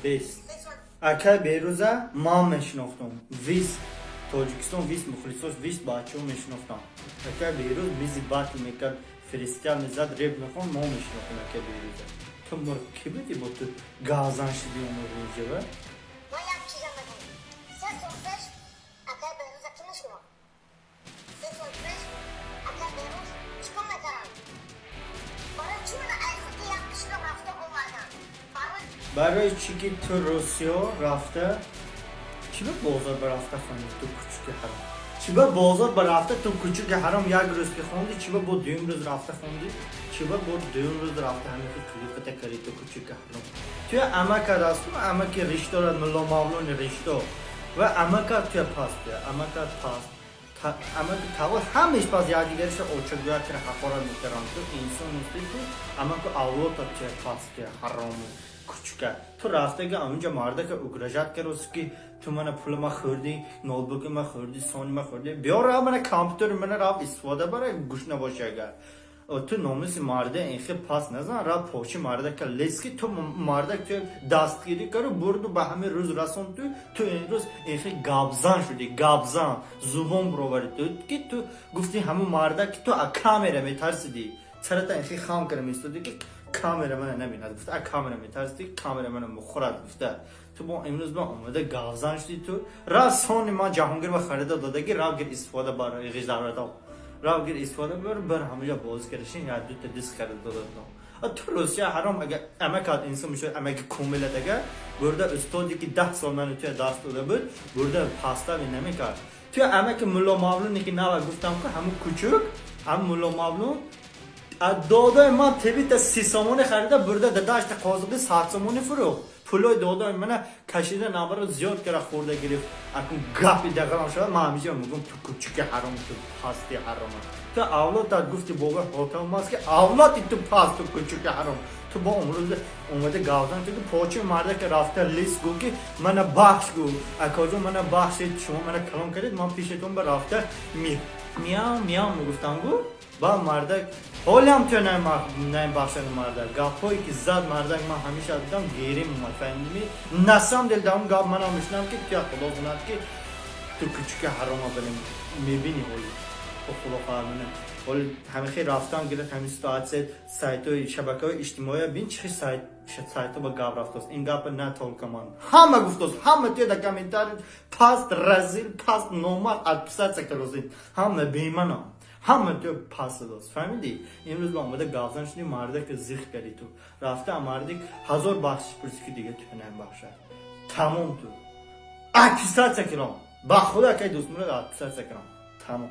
Бес акай Берӯза ман мешинохтам, весь Тоҷикистон, весь мухлисош, весь бачаҳо мешинохтам. Акай Берӯз мизи батл мекард, фристайл мезад, реп мехонд, мо мешинохтем акай Берӯза. Ту мор ки будӣ, бо ту газан шиди омадинҷава? Ман як чиза мегӯм. 3 сол пеш акай Берӯза кӣ мешинохт? 3 сол пеш акай Берӯз чӣ кор мекард? Барои чӣ мана ай худи як қишлоқ рафта овардан? Барои Барои чӣ ки ту Русиё рафта, чӣ ба бозор ба рафта хонди, ту кучуки ҳаром? Чӣ ба бозор ба рафта, ту кучуки ҳаром, як рӯз ки хонди, чӣ ба бо дуюм рӯз рафта хонди? Чӣ ба бо дуюм рӯз рафта ҳамихи қилиқата карди, ту кучуки ҳаром? Туя амакат асту, амаки риш дорад, Мулло Мавлони ришдор, ва амакат туя паст, туя амакат паст, амаки тағо ҳамеш пас, якдигариша очагӯя кира ҳақорат мекарданд. Ту инсон нести, ту амаку авлодат туя паст, туя ҳарому кучука. Ту рафтага онҷа мардака угрожать кароси, ки ту мана пули ма хӯрдӣ, ноутбуки ма хӯрдӣ, сони ма хӯрдӣ, биё рав, мана компютери мана рав истифода бара, гӯш набоши. Агар ту номуси марда инхе пас назан, рав почи мардака лес, ки ту мардак ту дастгирӣ кару бурду ба ҳамин рӯз расон. Ту имрӯз инхе гапзан шудӣ, гапзан зубон бироварӣ, ту ки ту гуфти ҳамун мардак, ки ту а камера метарсидӣ, сарата инхе хам кара меистодӣ, ки камера мана набинад, гуфта, а камера метарсидӣ, камера мана мухӯрад, гуфта. Ту бо имрӯз ба омада гапзан шудӣ. Ту рав, сони ман Ҷаҳонгир ба харида додагӣ, рав гир, истифода бар, ғиждарватоб рав гир, истифода бар, бар ҳамаҷа бозӣ кардашин, як дута диск харида додадам. А ту Русия ҳаром, агар амакат инсон мешуд, амаки комилат, агар бурда устоде ки 10 сол ману туя даст дода буд, бурда пастави намекард. Туя амаки Мулло Мавлуне ки нава гуфтам, ку ҳамун кучук, ҳамун Мулло Мавлун аз додои ман тебита 30 сомонӣ харида бурда дадашта қозиқи 100 сомонӣ фурӯхт. Пулои додои мана кашида, наваро зиёд кара, хӯрда гирифт. Акун гапи дағалам шавад, ман ҳамиҷа мегӯм: ту кучуки ҳаром, ту пасти ҳарома, ту авлодат гуфти бобои Ҳотам аст, ки авлоди ту паст, ту кучуки ҳаром. Ту бо умрӯз омада гавзан, ту ки почи марда ки рафта лис, гӯ ки мана бахш, гӯ акоҷон, мана бахшед, шумо мана калон кардед, ман пешатон ба рафта миям миям мегуфтам, гӯ. Ба мардак ҳолиам ту наибахшани мардак гапҳое ки зад мардак, ман ҳамеша дидам, герим омад, фаҳмидими? На самом деле дар он гап манам мешунам, ки туя худо знад, ки ту кучуки ҳарома барем мебини. Ҳоли худо хоҳад, мана ҳоли ҳамихи рафтам гирифт, ҳамин ситуация сайтҳои шабакаҳои иҷтимоия бин, чӣ сайт сайтҳо ба гап рафтааст. Ин гапа на только ман, ҳама гуфтааст, ҳама туя дар комментарий паст, разил, паст, номард отписаться кардост, ҳама беманам, ҳама ту пас дост, фаҳмидӣ? Имрӯз ба омада гавзан шуди, мардака зих кардӣ. Ту рафта мардик ҳазор бахшиш пурсӣ, ки дига ту намебахшад, тамом. Ту отписаться кирам, ба худо, акай Дӯстмурод, отписаться кирам, тамом.